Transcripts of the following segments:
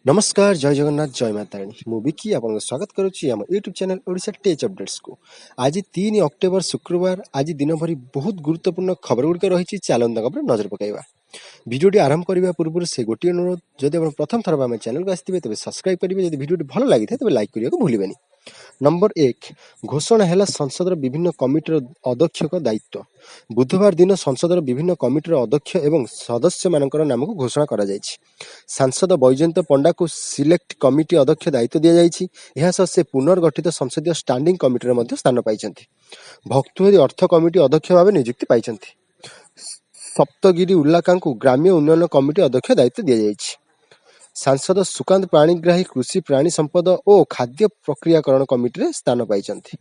ନମସ୍କାର, ଜୟ ଜଗନ୍ନାଥ, ଜୟ ମା ତାରିଣୀ। ମୁଁ ବିକି ଆପଣଙ୍କୁ ସ୍ୱାଗତ କରୁଛି ଆମ ୟୁଟ୍ୟୁବ୍ ଚ୍ୟାନେଲ୍ ଓଡ଼ିଶା ଟେକ୍ ଅପଡେଟ୍ସକୁ। ଆଜି 3 ଅକ୍ଟୋବର, ଶୁକ୍ରବାର। ଆଜି ଦିନ ଭରି ବହୁତ ଗୁରୁତ୍ୱପୂର୍ଣ୍ଣ ଖବର ଗୁଡ଼ିକ ରହିଛି। ଚାଲନ୍ତୁ ତାଙ୍କ ଉପରେ ନଜର ପକାଇବା। ଭିଡ଼ିଓଟି ଆରମ୍ଭ କରିବା ପୂର୍ବରୁ ସେ ଗୋଟିଏ ଅନୁରୋଧ, ଯଦି ଆପଣ ପ୍ରଥମ ଥର ଆମ ଚ୍ୟାନେଲକୁ ଆସିଥିବେ, ତେବେ ସବସ୍କ୍ରାଇବ୍ କରିବେ। ଯଦି ଭିଡ଼ିଓଟି ଭଲ ଲାଗିଥାଏ, ତେବେ ଲାଇକ୍ କରିବାକୁ ଭୁଲିବେନି। ନମ୍ବର 1, ଘୋଷଣା ହେଲା ସଂସଦର ବିଭିନ୍ନ କମିଟିର ଅଧ୍ୟକ୍ଷଙ୍କ ଦାୟିତ୍ୱ। ବୁଧବାର ଦିନ ସଂସଦର ବିଭିନ୍ନ କମିଟିର ଅଧ୍ୟକ୍ଷ ଏବଂ ସଦସ୍ୟମାନଙ୍କର ନାମକୁ ଘୋଷଣା କରାଯାଇଛି। ସାଂସଦ ବୈଜୟନ୍ତ ପଣ୍ଡାଙ୍କୁ ସିଲେକ୍ଟ କମିଟି ଅଧ୍ୟକ୍ଷ ଦାୟିତ୍ୱ ଦିଆଯାଇଛି। ଏହା ସହ ସେ ପୁନର୍ଗଠିତ ସଂସଦୀୟ ଷ୍ଟାଣ୍ଡିଂ କମିଟିରେ ମଧ୍ୟ ସ୍ଥାନ ପାଇଛନ୍ତି। ଭର୍ତ୍ତୃହରି ଅର୍ଥ କମିଟି ଅଧ୍ୟକ୍ଷ ଭାବେ ନିଯୁକ୍ତି ପାଇଛନ୍ତି। ସପ୍ତଗିରି ଉଲ୍ଲାକାଙ୍କୁ ଗ୍ରାମ୍ୟ ଉନ୍ନୟନ କମିଟି ଅଧ୍ୟକ୍ଷ ଦାୟିତ୍ୱ ଦିଆଯାଇଛି। ସାଂସଦ ସୁକାନ୍ତ ପାଣିଗ୍ରାହୀ କୃଷି, ପ୍ରାଣୀ ସମ୍ପଦ ଓ ଖାଦ୍ୟ ପ୍ରକ୍ରିୟାକରଣ କମିଟିରେ ସ୍ଥାନ ପାଇଛନ୍ତି।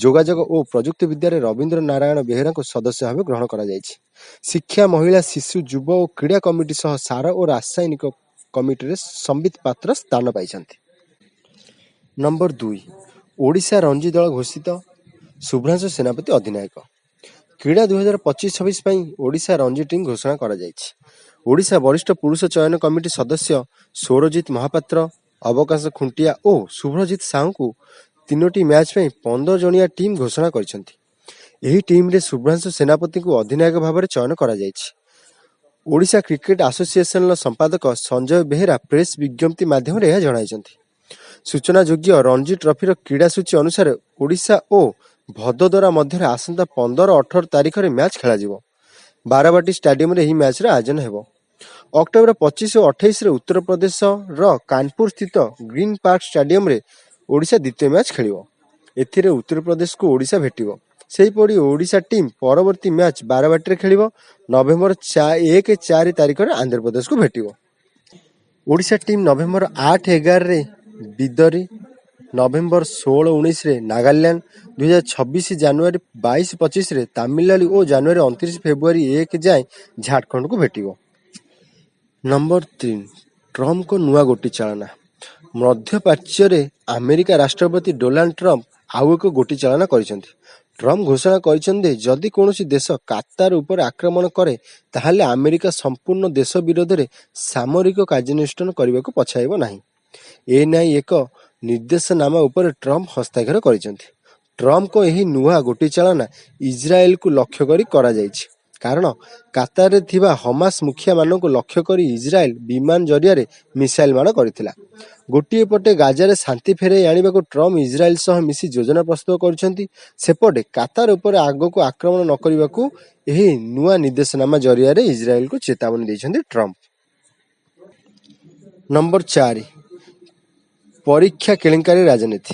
ଯୋଗାଯୋଗ ଓ ପ୍ରଯୁକ୍ତି ବିଦ୍ୟାରେ ରବୀନ୍ଦ୍ର ନାରାୟଣ ବେହେରାଙ୍କୁ ସଦସ୍ୟ ଭାବେ ଗ୍ରହଣ କରାଯାଇଛି। ଶିକ୍ଷା, ମହିଳା, ଶିଶୁ, ଯୁବ ଓ କ୍ରୀଡ଼ା କମିଟି ସହ ସାର ଓ ରାସାୟନିକ କମିଟିରେ ସମ୍ବିତ ପାତ୍ର ସ୍ଥାନ ପାଇଛନ୍ତି। ନମ୍ବର 2, ଓଡ଼ିଶା ରଞ୍ଜି ଦଳ ଘୋଷିତ, ଶୁଭ୍ରାଂଶୁ ସେନାପତି ଅଧିନାୟକ। କ୍ରୀଡ଼ା 2025-26 ପାଇଁ ଓଡ଼ିଶା ରଞ୍ଜି ଟିମ୍ ଘୋଷଣା କରାଯାଇଛି। ଓଡ଼ିଶା ବରିଷ୍ଠ ପୁରୁଷ ଚୟନ କମିଟି ସଦସ୍ୟ ସୌରଜିତ ମହାପାତ୍ର, ଅବକାଶ ଖୁଣ୍ଟିଆ ଓ ଶୁଭ୍ରଜିତ ସାହୁଙ୍କୁ ତିନୋଟି ମ୍ୟାଚ୍ ପାଇଁ 15 ଜଣିଆ ଟିମ୍ ଘୋଷଣା କରିଛନ୍ତି। ଏହି ଟିମ୍ରେ ଶୁଭ୍ରାଂଶୁ ସେନାପତିଙ୍କୁ ଅଧିନାୟକ ଭାବରେ ଚୟନ କରାଯାଇଛି। ଓଡ଼ିଶା କ୍ରିକେଟ ଆସୋସିଏସନର ସମ୍ପାଦକ ସଞ୍ଜୟ ବେହେରା ପ୍ରେସ୍ ବିଜ୍ଞପ୍ତି ମାଧ୍ୟମରେ ଏହା ଜଣାଇଛନ୍ତି। ସୂଚନାଯୋଗ୍ୟ, ରଣଜୀ ଟ୍ରଫିର କ୍ରୀଡ଼ା ସୂଚୀ ଅନୁସାରେ ଓଡ଼ିଶା ଓ ଭଦୋଦରା ମଧ୍ୟରେ ଆସନ୍ତା 15, 18 ତାରିଖରେ ମ୍ୟାଚ୍ ଖେଳାଯିବ। ବାରବାଟୀ ଷ୍ଟାଡିୟମରେ ଏହି ମ୍ୟାଚ୍ର ଆୟୋଜନ ହେବ। ଅକ୍ଟୋବର 25 ଓ 28ରେ ଉତ୍ତରପ୍ରଦେଶର କାନପୁର ସ୍ଥିତ ଗ୍ରୀନ୍ ପାର୍କ ଷ୍ଟାଡିୟମରେ ଓଡ଼ିଶା ଦ୍ୱିତୀୟ ମ୍ୟାଚ୍ ଖେଳିବ। ଏଥିରେ ଉତ୍ତରପ୍ରଦେଶକୁ ଓଡ଼ିଶା ଭେଟିବ। ସେହିପରି ଓଡ଼ିଶା ଟିମ୍ ପରବର୍ତ୍ତୀ ମ୍ୟାଚ୍ ବାରବାଟୀରେ ଖେଳିବ। ନଭେମ୍ବର 1, 4 ତାରିଖରେ ଆନ୍ଧ୍ରପ୍ରଦେଶକୁ ଭେଟିବ। ଓଡ଼ିଶା ଟିମ୍ ନଭେମ୍ବର 8, 11ରେ ବିଦରୀ, ନଭେମ୍ବର 16, 19ରେ ନାଗାଲାଣ୍ଡ, 2026 ଜାନୁଆରୀ 22, 25ରେ ତାମିଲନାଡୁ ଓ ଜାନୁଆରୀ 29, ଫେବୃଆରୀ 1 ଯାଏଁ ଝାଡ଼ଖଣ୍ଡକୁ ଭେଟିବ। ନମ୍ବର 3, ଟ୍ରମ୍ପଙ୍କ ନୂଆ ଗୋଟି ଚାଳନା। ମଧ୍ୟପ୍ରାଚ୍ୟରେ ଆମେରିକା ରାଷ୍ଟ୍ରପତି ଡୋନାଲ୍ଡ ଟ୍ରମ୍ପ ଆଉ ଏକ ଗୋଟି ଚାଳନା କରିଛନ୍ତି। ଟ୍ରମ୍ପ ଘୋଷଣା କରିଛନ୍ତି ଯେ, ଯଦି କୌଣସି ଦେଶ କାତାର ଉପରେ ଆକ୍ରମଣ କରେ, ତାହେଲେ ଆମେରିକା ସମ୍ପୃକ୍ତ ଦେଶ ବିରୋଧରେ ସାମରିକ କାର୍ଯ୍ୟାନୁଷ୍ଠାନ କରିବାକୁ ପଛାଇବ ନାହିଁ। ଏନେଇ ଏକ ନିର୍ଦ୍ଦେଶନାମା ଉପରେ ଟ୍ରମ୍ପ ହସ୍ତାକ୍ଷର କରିଛନ୍ତି। ଟ୍ରମ୍ପଙ୍କ ଏହି ନୂଆ ଗୋଟିଚାଳନା ଇସ୍ରାଏଲକୁ ଲକ୍ଷ୍ୟ କରି କରାଯାଇଛି। କାରଣ କାତାରରେ ଥିବା ହମାସ ମୁଖିଆମାନଙ୍କୁ ଲକ୍ଷ୍ୟ କରି ଇସ୍ରାଏଲ ବିମାନ ଜରିଆରେ ମିସାଇଲ ମାଡ଼ କରିଥିଲା। ଗୋଟିଏ ପଟେ ଗାଜାରେ ଶାନ୍ତି ଫେରାଇ ଆଣିବାକୁ ଟ୍ରମ୍ପ ଇସ୍ରାଏଲ ସହ ମିଶି ଯୋଜନା ପ୍ରସ୍ତୁତ କରୁଛନ୍ତି, ସେପଟେ କାତାର ଉପରେ ଆଗକୁ ଆକ୍ରମଣ ନ କରିବାକୁ ଏହି ନୂଆ ନିର୍ଦ୍ଦେଶନାମା ଜରିଆରେ ଇସ୍ରାଏଲକୁ ଚେତାବନୀ ଦେଇଛନ୍ତି ଟ୍ରମ୍ପ। ନମ୍ବର 4, ପରୀକ୍ଷା କେଳେଙ୍କାରୀ ରାଜନୀତି।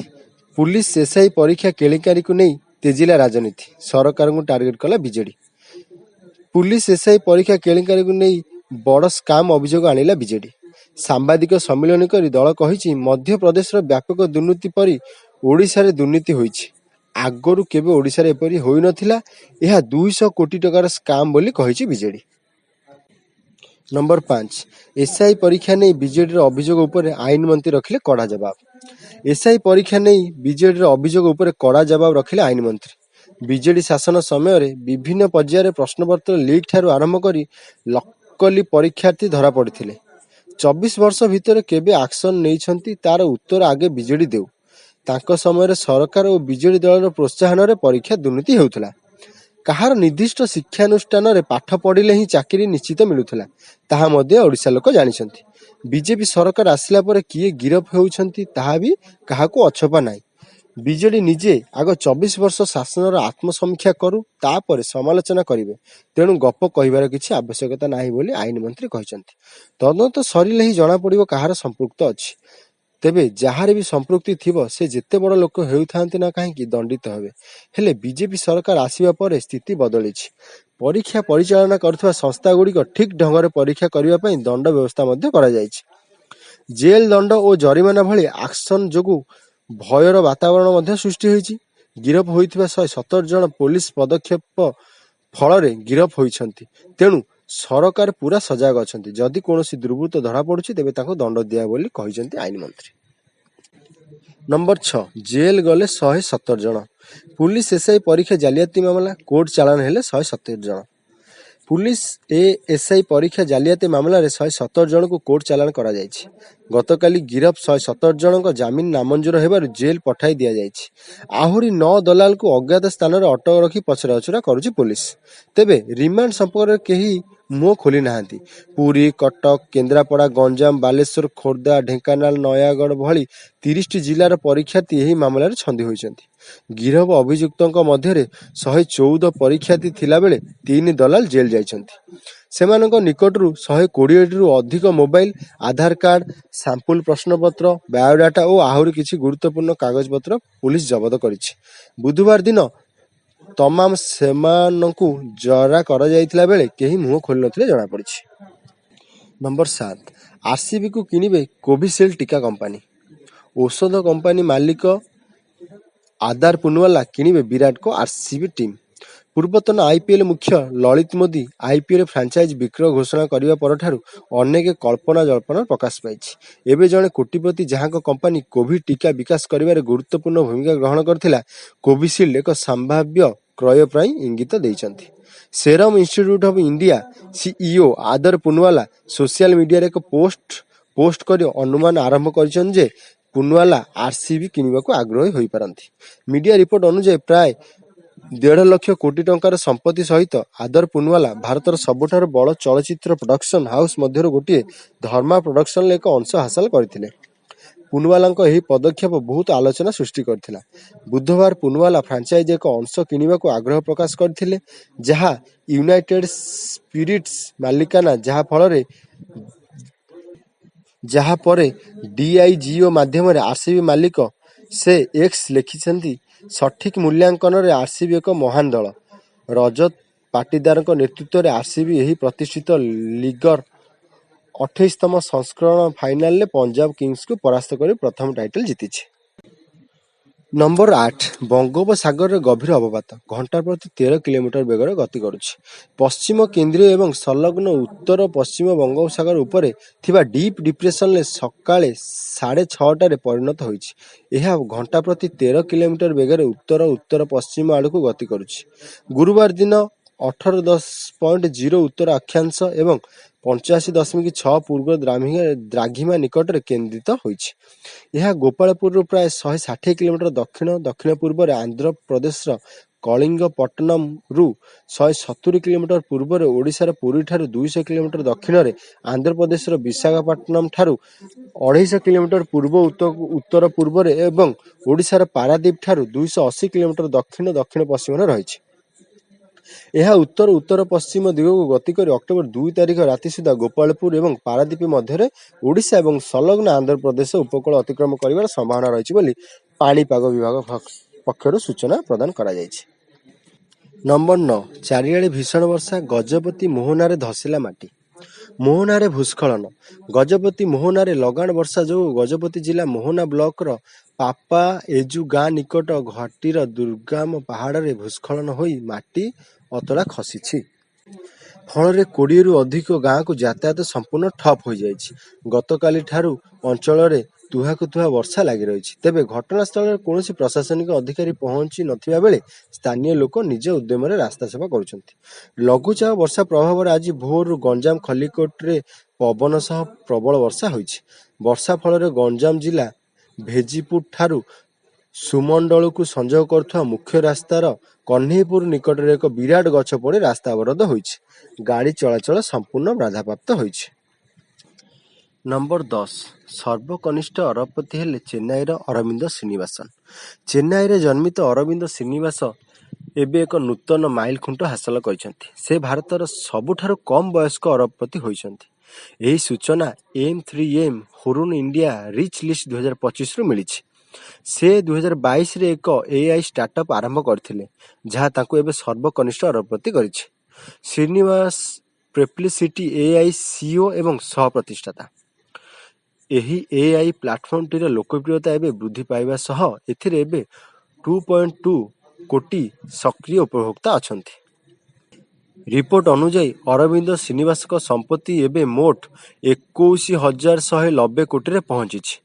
ପୁଲିସ ଏସ୍ଆଇ ପରୀକ୍ଷା କେଳେଙ୍କାରୀକୁ ନେଇ ତେଜିଲା ରାଜନୀତି, ସରକାରଙ୍କୁ ଟାର୍ଗେଟ କଲା ବିଜେଡି। ପୁଲିସ ଏସ୍ଆଇ ପରୀକ୍ଷା କେଳେଙ୍କାରୀକୁ ନେଇ ବଡ଼ ସ୍କାମ୍ ଅଭିଯୋଗ ଆଣିଲା ବିଜେଡି। ସାମ୍ବାଦିକ ସମ୍ମିଳନୀ କରି ଦଳ କହିଛି, ମଧ୍ୟପ୍ରଦେଶର ବ୍ୟାପକ ଦୁର୍ନୀତି ପରି ଓଡ଼ିଶାରେ ଦୁର୍ନୀତି ହୋଇଛି। ଆଗରୁ କେବେ ଓଡ଼ିଶାରେ ଏପରି ହୋଇନଥିଲା। ଏହା 200 କୋଟି ଟଙ୍କାର ସ୍କାମ୍ ବୋଲି କହିଛି ବିଜେଡି। ନମ୍ବର 5, ଏସ୍ଆଇ ପରୀକ୍ଷା ନେଇ ବିଜେଡିର ଅଭିଯୋଗ ଉପରେ ଆଇନ ମନ୍ତ୍ରୀ ରଖିଲେ କଡ଼ା ଜବାବ। ଏସ୍ଆଇ ପରୀକ୍ଷା ନେଇ ବିଜେଡିର ଅଭିଯୋଗ ଉପରେ କଡ଼ା ଜବାବ ରଖିଲେ ଆଇନ ମନ୍ତ୍ରୀ। ବିଜେଡି ଶାସନ ସମୟରେ ବିଭିନ୍ନ ପର୍ଯ୍ୟାୟରେ ପ୍ରଶ୍ନପତ୍ର ଲିକ୍ ଠାରୁ ଆରମ୍ଭ କରି ନକଲି ପରୀକ୍ଷାର୍ଥୀ ଧରାପଡ଼ିଥିଲେ। 24 ବର୍ଷ ଭିତରେ କେବେ ଆକ୍ସନ ନେଇଛନ୍ତି, ତାର ଉତ୍ତର ଆଗେ ବିଜେଡି ଦେଉ। ତାଙ୍କ ସମୟରେ ସରକାର ଓ ବିଜେଡି ଦଳର ପ୍ରୋତ୍ସାହନରେ ପରୀକ୍ଷା ଦୁର୍ନୀତି ହେଉଥିଲା। କାହାର ନିର୍ଦ୍ଦିଷ୍ଟ ଶିକ୍ଷାନୁଷ୍ଠାନରେ ପାଠ ପଢ଼ିଲେ ହିଁ ଚାକିରି ନିଶ୍ଚିତ ମିଳୁଥିଲା, ତାହା ମଧ୍ୟ ଓଡ଼ିଶା ଲୋକ ଜାଣିଛନ୍ତି। ବିଜେପି ସରକାର ଆସିଲା ପରେ କିଏ ଗିରଫ ହେଉଛନ୍ତି, ତାହା ବି କାହାକୁ ଅଛପା ନାହିଁ। ବିଜେଡି ନିଜେ ଆଗ 24 ବର୍ଷ ଶାସନର ଆତ୍ମସମୀକ୍ଷା କରୁ, ତାପରେ ସମାଲୋଚନା କରିବେ। ତେଣୁ ଗପ କହିବାର କିଛି ଆବଶ୍ୟକତା ନାହିଁ ବୋଲି ଆଇନ ମନ୍ତ୍ରୀ କହିଛନ୍ତି। ତଦନ୍ତ ସରିଲେ ହିଁ ଜଣାପଡ଼ିବ କାହାର ସମ୍ପୃକ୍ତ ଅଛି। ତେବେ ଯାହାର ବି ସମ୍ପୃକ୍ତି ଥିବ, ସେ ଯେତେ ବଡ଼ ଲୋକ ହେଉଥାନ୍ତୁ ନା କାହିଁକି, ଦଣ୍ଡିତ ହେବେ। ହେଲେ ବିଜେପି ସରକାର ଆସିବା ପରେ ସ୍ଥିତି ବଦଳିଛି। ପରୀକ୍ଷା ପରିଚାଳନା କରୁଥିବା ସଂସ୍ଥାଗୁଡ଼ିକ ଠିକ୍ ଢଙ୍ଗରେ ପରୀକ୍ଷା କରିବା ପାଇଁ ଦଣ୍ଡ ବ୍ୟବସ୍ଥା ମଧ୍ୟ କରାଯାଇଛି। ଜେଲ ଦଣ୍ଡ ଓ ଜରିମାନା ଭଳି ଆକ୍ସନ ଯୋଗୁଁ ଭୟର ବାତାବରଣ ମଧ୍ୟ ସୃଷ୍ଟି ହୋଇଛି। ଗିରଫ ହୋଇଥିବା 117 ଜଣ ପୋଲିସ ପଦକ୍ଷେପ ଫଳରେ ଗିରଫ ହୋଇଛନ୍ତି। ତେଣୁ ସରକାର ପୁରା ସଜାଗ ଅଛନ୍ତି। ଯଦି କୌଣସି ଦୁର୍ବୃତ୍ତ ଧରାପଡୁଛି, ତେବେ ତାଙ୍କୁ ଦଣ୍ଡ ଦିଆହେବ ବୋଲି କହିଛନ୍ତି ଆଇନ ମନ୍ତ୍ରୀ। ନମ୍ବର 6, ଜେଲ୍ ଗଲେ 117 ଜଣ। ପୁଲିସ ଏସ୍ଆଇ ପରୀକ୍ଷା ଜାଲିଆତି ମାମଲା, କୋର୍ଟ ଚାଲାଣ ହେଲେ 117 ଜଣ। ପୁଲିସ ଏଏସ୍ଆଇ ପରୀକ୍ଷା ଜାଲିଆତି ମାମଲାରେ 117 ଜଣଙ୍କୁ କୋର୍ଟ ଚାଲାଣ କରାଯାଇଛି। ଗତକାଲି ଗିରଫ 117 ଜଣଙ୍କ ଜାମିନ ନାମଞ୍ଜୁର ହେବାରୁ ଜେଲ୍ ପଠାଇ ଦିଆଯାଇଛି। ଆହୁରି ନଅ ଦଲାଲଙ୍କୁ ଅଜ୍ଞାତ ସ୍ଥାନରେ ଅଟକ ରଖି ପଚରାଉଚରା କରୁଛି ପୋଲିସ। ତେବେ ରିମାଣ୍ଡ ସମ୍ପର୍କରେ କେହି ମୁହଁ ଖୋଲି ନାହାନ୍ତି। ପୁରୀ, କଟକ, କେନ୍ଦ୍ରାପଡ଼ା, ଗଞ୍ଜାମ, ବାଲେଶ୍ୱର, ଖୋର୍ଦ୍ଧା, ଢେଙ୍କାନାଳ, ନୟାଗଡ଼ ଭଳି 30ଟି ଜିଲ୍ଲାର ପରୀକ୍ଷାର୍ଥୀ ଏହି ମାମଲାରେ ଛନ୍ଦି ହୋଇଛନ୍ତି। ଗିରଫ ଅଭିଯୁକ୍ତଙ୍କ ମଧ୍ୟରେ 114 ପରୀକ୍ଷାର୍ଥୀ ଥିଲାବେଳେ ତିନି ଦଲାଲ ଜେଲ୍ ଯାଇଛନ୍ତି। ସେମାନଙ୍କ ନିକଟରୁ 120ଟିରୁ ଅଧିକ ମୋବାଇଲ, ଆଧାର କାର୍ଡ, ସାମ୍ପୁଲ ପ୍ରଶ୍ନପତ୍ର, ବାୟୋଡାଟା ଓ ଆହୁରି କିଛି ଗୁରୁତ୍ୱପୂର୍ଣ୍ଣ କାଗଜପତ୍ର ପୁଲିସ ଜବତ କରିଛି। ବୁଧବାର ଦିନ ତମାମ ସେମାନଙ୍କୁ ଜେରା କରାଯାଇଥିଲା ବେଳେ କେହି ମୁହଁ ଖୋଲିନଥିବା ଜଣାପଡ଼ିଛି। ନମ୍ବର 7, ଆରସିବିକୁ କିଣିବେ କୋଭିସିଲ୍ଡ ଟିକା କମ୍ପାନୀ। ଔଷଧ କମ୍ପାନୀ ମାଲିକ ଆଦାର ପୁନୱାଲା କିଣିବେ ବିରାଟଙ୍କ ଆରସିବି ଟିମ୍। ପୂର୍ବତନ ଆଇପିଏଲ୍ ମୁଖ୍ୟ ଲଳିତ ମୋଦି ଆଇପିଏଲ୍ ଫ୍ରାଞ୍ଚାଇଜ୍ ବିକ୍ରୟ ଘୋଷଣା କରିବା ପରଠାରୁ ଅନେକ କଳ୍ପନା ଜଳ୍ପନା ପ୍ରକାଶ ପାଇଛି। ଏବେ ଜଣେ କୋଟିପତି, ଯାହାଙ୍କ କମ୍ପାନୀ କୋଭିଡ୍ ଟିକା ବିକାଶ କରିବାରେ ଗୁରୁତ୍ୱପୂର୍ଣ୍ଣ ଭୂମିକା ଗ୍ରହଣ କରିଥିଲା, କୋଭିସିଲ୍ଡ ଏକ ସମ୍ଭାବ୍ୟ କ୍ରୟ ପାଇଁ ଇଙ୍ଗିତ ଦେଇଛନ୍ତି। Serum institute of India CEO Adar Poonawalla social ମିଡିଆରେ ଏକ ପୋଷ୍ଟ ପୋଷ୍ଟ କରି ଅନୁମାନ ଆରମ୍ଭ କରିଛନ୍ତି ଯେ ପୁନୱାଲା ଆରସିବି କିଣିବାକୁ ଆଗ୍ରହୀ ହୋଇପାରନ୍ତି। ମିଡିଆ ରିପୋର୍ଟ ଅନୁଯାୟୀ, ପ୍ରାୟ 1.5 ଲକ୍ଷ କୋଟି ଟଙ୍କାର ସମ୍ପତ୍ତି ସହିତ ଆଦର ପୁନୱାଲା ଭାରତର ସବୁଠାରୁ ବଡ଼ ଚଳଚ୍ଚିତ୍ର ପ୍ରଡକ୍ସନ ହାଉସ ମଧ୍ୟରୁ ଗୋଟିଏ ଧର୍ମା ପ୍ରଡକ୍ସନର ଏକ ଅଂଶ ହାସଲ କରିଥିଲେ। ପୁନୱାଲାଙ୍କ ଏହି ପଦକ୍ଷେପ ବହୁତ ଆଲୋଚନା ସୃଷ୍ଟି କରିଥିଲା। ବୁଧବାର ପୁନୱାଲା ଫ୍ରାଞ୍ଚାଇଜ ଏକ ଅଂଶ କିଣିବାକୁ ଆଗ୍ରହ ପ୍ରକାଶ କରିଥିଲେ, ଯାହା ୟୁନାଇଟେଡ୍ ସ୍ପିରିଟ୍ସ ମାଲିକାନା, ଯାହା ପରେ ଡିଆଜିଓ ମାଧ୍ୟମରେ ଆରସିବି ମାଲିକ। ସେ ଏକ୍ସରେ ଲେଖିଛନ୍ତି, "ସଠିକ୍ ମୂଲ୍ୟାଙ୍କନରେ ଆରସିବି ଏକ ମହାନ ଦଳ।" ରଜତ ପାଟିଦାରଙ୍କ ନେତୃତ୍ୱରେ ଆରସିବି ଏହି ପ୍ରତିଷ୍ଠିତ ଲିଗର 28ତମ ସଂସ୍କରଣ ଫାଇନାଲରେ ପଞ୍ଜାବ କିଙ୍ଗସକୁ ପରାସ୍ତ କରି ପ୍ରଥମ ଟାଇଟଲ ଜିତିଛି। ନମ୍ବର 8, ବଙ୍ଗୋପସାଗରରେ ଗଭୀର ଅବପାତ ଘଣ୍ଟା ପ୍ରତି 13 କିଲୋମିଟର ବେଗରେ ଗତି କରୁଛି। ପଶ୍ଚିମ କେନ୍ଦ୍ରୀୟ ଏବଂ ସଂଲଗ୍ନ ଉତ୍ତର ପଶ୍ଚିମ ବଙ୍ଗୋପସାଗର ଉପରେ ଥିବା ଡିପ୍ ଡିପ୍ରେସନରେ ସକାଳେ 6:30ଟାରେ ପରିଣତ ହୋଇଛି। ଏହା ଘଣ୍ଟା ପ୍ରତି 13 କିଲୋମିଟର ବେଗରେ ଉତ୍ତର ଉତ୍ତର ପଶ୍ଚିମ ଆଡ଼କୁ ଗତି କରୁଛି। ଗୁରୁବାର ଦିନ 18.0 ଉତ୍ତର ଅକ୍ଷାଂଶ ଏବଂ 85.6 ପୂର୍ବ ଦ୍ରାଘିମା ନିକଟରେ କେନ୍ଦ୍ରିତ ହୋଇଛି। ଏହା ଗୋପାଳପୁରରୁ ପ୍ରାୟ 160 କିଲୋମିଟର ଦକ୍ଷିଣ ଦକ୍ଷିଣ ପୂର୍ବରେ, ଆନ୍ଧ୍ରପ୍ରଦେଶର କଳିଙ୍ଗପଟନମରୁ 170 କିଲୋମିଟର ପୂର୍ବରେ, ଓଡ଼ିଶାର ପୁରୀଠାରୁ 200 କିଲୋମିଟର ଦକ୍ଷିଣରେ, ଆନ୍ଧ୍ରପ୍ରଦେଶର ବିଶାଖାପଟନମଠାରୁ 250 କିଲୋମିଟର ପୂର୍ବ ଉତ୍ତର ପୂର୍ବରେ ଏବଂ ଓଡ଼ିଶାର ପାରାଦୀପଠାରୁ 280 କିଲୋମିଟର ଦକ୍ଷିଣ ଦକ୍ଷିଣ ପଶ୍ଚିମରେ ରହିଛି। ଏହା ଉତ୍ତର ଉତ୍ତର ପଶ୍ଚିମ ଦିଗକୁ ଗତି କରି ଅକ୍ଟୋବର 2 ତାରିଖ ରାତି ସୁଦ୍ଧା ଗୋପାଳପୁର ଏବଂ ପାରାଦୀପ ମଧ୍ୟରେ ଓଡ଼ିଶା ଏବଂ ସଂଲଗ୍ନ ଆନ୍ଧ୍ରପ୍ରଦେଶ ଉପକୂଳ ଅତିକ୍ରମ କରିବାର ସମ୍ଭାବନା ରହିଛି ବୋଲି ପାଣିପାଗ ବିଭାଗ ପକ୍ଷରୁ ସୂଚନା ପ୍ରଦାନ କରାଯାଇଛି। ନମ୍ବର 9, ଚାରିଆଡ଼େ ଭୀଷଣ ବର୍ଷା, ଗଜପତି ମୋହନାରେ ଧସିଲା ମାଟି। ମୋହନାରେ ଭୂସ୍ଖଳନ। ଗଜପତି ମୋହନାରେ ଲଗାଣ ବର୍ଷା ଯୋଗୁଁ ଗଜପତି ଜିଲ୍ଲା ମୋହନା ବ୍ଲକର ପାପାଏଜୁ ଗାଁ ନିକଟ ଘାଟିର ଦୁର୍ଗମ ପାହାଡ଼ରେ ଭୂସ୍ଖଳନ ହୋଇ ମାଟି ଅତଡ଼ା ଖସିଛି। ଫଳରେ 20ରୁ ଅଧିକ ଗାଁକୁ ଯାତାୟାତ ସମ୍ପୂର୍ଣ୍ଣ ଠପ୍ ହୋଇଯାଇଛି। ଗତକାଲି ଠାରୁ ଅଞ୍ଚଳରେ ତୁହାକୁ ତୁହା ବର୍ଷା ଲାଗି ରହିଛି। ତେବେ ଘଟଣାସ୍ଥଳରେ କୌଣସି ପ୍ରଶାସନିକ ଅଧିକାରୀ ପହଞ୍ଚି ନଥିବା ବେଳେ ସ୍ଥାନୀୟ ଲୋକ ନିଜ ଉଦ୍ୟମରେ ରାସ୍ତା ସଫା କରୁଛନ୍ତି। ଲଘୁଚାପ ବର୍ଷା ପ୍ରଭାବରେ ଆଜି ଭୋରରୁ ଗଞ୍ଜାମ ଖଲ୍ଲିକୋଟରେ ପବନ ସହ ପ୍ରବଳ ବର୍ଷା ହୋଇଛି। ବର୍ଷା ଫଳରେ ଗଞ୍ଜାମ ଜିଲ୍ଲା ଭେଜିପୁଟ ଠାରୁ ସୁମଣ୍ଡଳକୁ ସଂଯୋଗ କରୁଥିବା ମୁଖ୍ୟ ରାସ୍ତାର କହ୍ନେଇପୁର ନିକଟରେ ଏକ ବିରାଟ ଗଛ ପଡ଼ି ରାସ୍ତା ଅବରୋଧ ହୋଇଛି। ଗାଡ଼ି ଚଳାଚଳ ସମ୍ପୂର୍ଣ୍ଣ ବାଧାପ୍ରାପ୍ତ ହୋଇଛି। ନମ୍ବର 10, ସର୍ବକନିଷ୍ଠ ଅରବପତି ହେଲେ ଚେନ୍ନାଇର ଅରବିନ୍ଦ ଶ୍ରୀନିବାସନ। ଚେନ୍ନାଇରେ ଜନ୍ମିତ ଅରବିନ୍ଦ ଶ୍ରୀନିବାସ ଏବେ ଏକ ନୂତନ ମାଇଲଖୁଣ୍ଟ ହାସଲ କରିଛନ୍ତି। ସେ ଭାରତର ସବୁଠାରୁ କମ୍ ବୟସ୍କ ଅରବପତି ହୋଇଛନ୍ତି। ଏହି ସୂଚନା M3M Hurun India rich list 2025ରୁ ମିଳିଛି। ସେ 2022ରେ ଏକ ଏଆଇ ଷ୍ଟାର୍ଟଅପ୍ ଆରମ୍ଭ କରିଥିଲେ, ଯାହା ତାଙ୍କୁ ଏବେ ସର୍ବକନିଷ୍ଠ ଅରବପତି କରିଛି। ଶ୍ରୀନିବାସ ପର୍ପ୍ଲେସିଟି ଏଆଇ ସିଇଓ ଏବଂ ସହ ପ୍ରତିଷ୍ଠାତା। ଏହି ଏଆଇ ପ୍ଲାଟଫର୍ମଟିର ଲୋକପ୍ରିୟତା ଏବେ ବୃଦ୍ଧି ପାଇବା ସହ ଏଥିରେ ଏବେ 2.2 କୋଟି ସକ୍ରିୟ ଉପଭୋକ୍ତା ଅଛନ୍ତି। ରିପୋର୍ଟ ଅନୁଯାୟୀ, ଅରବିନ୍ଦ ଶ୍ରୀନିବାସଙ୍କ ସମ୍ପତ୍ତି ଏବେ ମୋଟ 21,190 କୋଟିରେ ପହଞ୍ଚିଛି।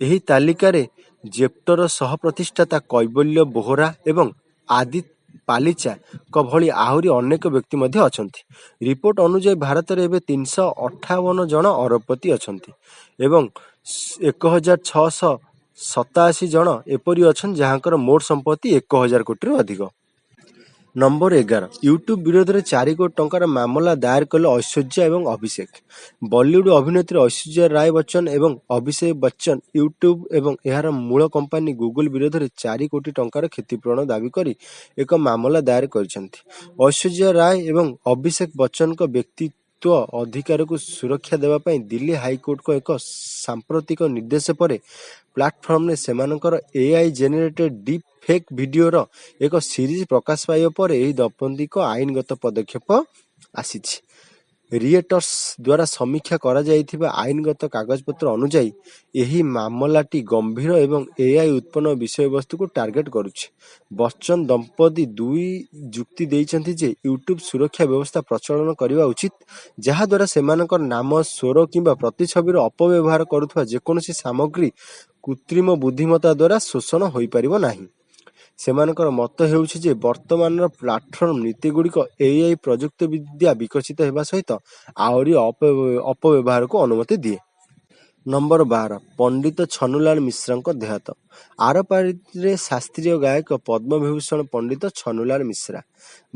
ଏହି ତାଲିକାରେ ଜେପ୍ଟୋର ସହ ପ୍ରତିଷ୍ଠାତା କୈବଲ୍ୟ ବୋହରା ଏବଂ ଆଦିତ୍ୟ ପାଲିଚାଙ୍କ ଭଳି ଆହୁରି ଅନେକ ବ୍ୟକ୍ତି ମଧ୍ୟ ଅଛନ୍ତି। ରିପୋର୍ଟ ଅନୁଯାୟୀ, ଭାରତରେ ଏବେ 358 ଜଣ ଅରବପତି ଅଛନ୍ତି ଏବଂ 1687 ଜଣ ଏପରି ଅଛନ୍ତି ଯାହାଙ୍କର ମୋଟ ସମ୍ପତ୍ତି 1000 କୋଟିରୁ ଅଧିକ। ନମ୍ବର 11 ୟୁଟ୍ୟୁବ ବିରୋଧରେ 4 କୋଟି ଟଙ୍କାର ମାମଲା ଦାୟର କଲେ ଐଶ୍ୱର୍ଯ୍ୟା ଏବଂ ଅଭିଷେକ। ବଲିଉଡ ଅଭିନେତ୍ରୀ ଐଶ୍ୱର୍ଯ୍ୟା ରାୟ ବଚ୍ଚନ ଏବଂ ଅଭିଷେକ ବଚ୍ଚନ ୟୁଟ୍ୟୁବ ଏବଂ ଏହାର ମୂଳ କମ୍ପାନୀ ଗୁଗଲ ବିରୋଧରେ 4 କୋଟି ଟଙ୍କାର କ୍ଷତିପୂରଣ ଦାବି କରି ଏକ ମାମଲା ଦାୟର କରିଛନ୍ତି। ଐଶ୍ୱର୍ଯ୍ୟା ରାୟ ଏବଂ ଅଭିଷେକ ବଚ୍ଚନଙ୍କ ବ୍ୟକ୍ତିତ୍ୱ ଅଧିକାରକୁ ସୁରକ୍ଷା ଦେବା ପାଇଁ ଦିଲ୍ଲୀ ହାଇକୋର୍ଟଙ୍କ ଏକ ସାମ୍ପ୍ରତିକ ନିର୍ଦ୍ଦେଶ ପରେ ପ୍ଲାଟଫର୍ମରେ ସେମାନଙ୍କର ଏଆଇ ଜେନେରେଟେଡ୍ ଡିପ୍ ଫେକ୍ ଭିଡିଓର ଏକ ସିରିଜ୍ ପ୍ରକାଶ ପାଇବା ପରେ ଏହି ଦମ୍ପତିଙ୍କ ଆଇନଗତ ପଦକ୍ଷେପ ଆସିଛି। ରିଏଟର୍ସ ଦ୍ୱାରା ସମୀକ୍ଷା କରାଯାଇଥିବା ଆଇନଗତ କାଗଜପତ୍ର ଅନୁଯାୟୀ, ଏହି ମାମଲାଟି ଗମ୍ଭୀର ଏବଂ ଏଆଇ ଉତ୍ପନ୍ନ ବିଷୟବସ୍ତୁକୁ ଟାର୍ଗେଟ କରୁଛି। ବଚ୍ଚନ ଦମ୍ପତି ଦୁଇ ଯୁକ୍ତି ଦେଇଛନ୍ତି ଯେ ୟୁଟ୍ୟୁବ ସୁରକ୍ଷା ବ୍ୟବସ୍ଥା ପ୍ରଚଳନ କରିବା ଉଚିତ, ଯାହା ଦ୍ୱାରା ସେମାନଙ୍କର ନାମ, ସ୍ୱର କିମ୍ବା ପ୍ରତିଛବିର ଅପବ୍ୟବହାର କରୁଥିବା ଯେକୌଣସି ସାମଗ୍ରୀ କୃତ୍ରିମ ବୁଦ୍ଧିମତ୍ତା ଦ୍ୱାରା ଶୋଷଣ ହୋଇପାରିବ ନାହିଁ। ସେମାନଙ୍କର ମତ ହେଉଛି ଯେ ବର୍ତ୍ତମାନର ପ୍ଲାଟଫର୍ମ ନୀତିଗୁଡ଼ିକ ଏଆଇ ପ୍ରଯୁକ୍ତିବିଦ୍ୟା ବିକଶିତ ହେବା ସହିତ ଆହୁରି ଅପବ୍ୟବହାରକୁ ଅନୁମତି ଦିଏ। ନମ୍ବର 12 ପଣ୍ଡିତ ଛନ୍ନୁଲାଲ ମିଶ୍ରାଙ୍କ ଦେହାନ୍ତ। ଆରପାରିରେ ଶାସ୍ତ୍ରୀୟ ଗାୟକ ପଦ୍ମବିଭୂଷଣ ପଣ୍ଡିତ ଛନ୍ନୁଲାଲ ମିଶ୍ରା।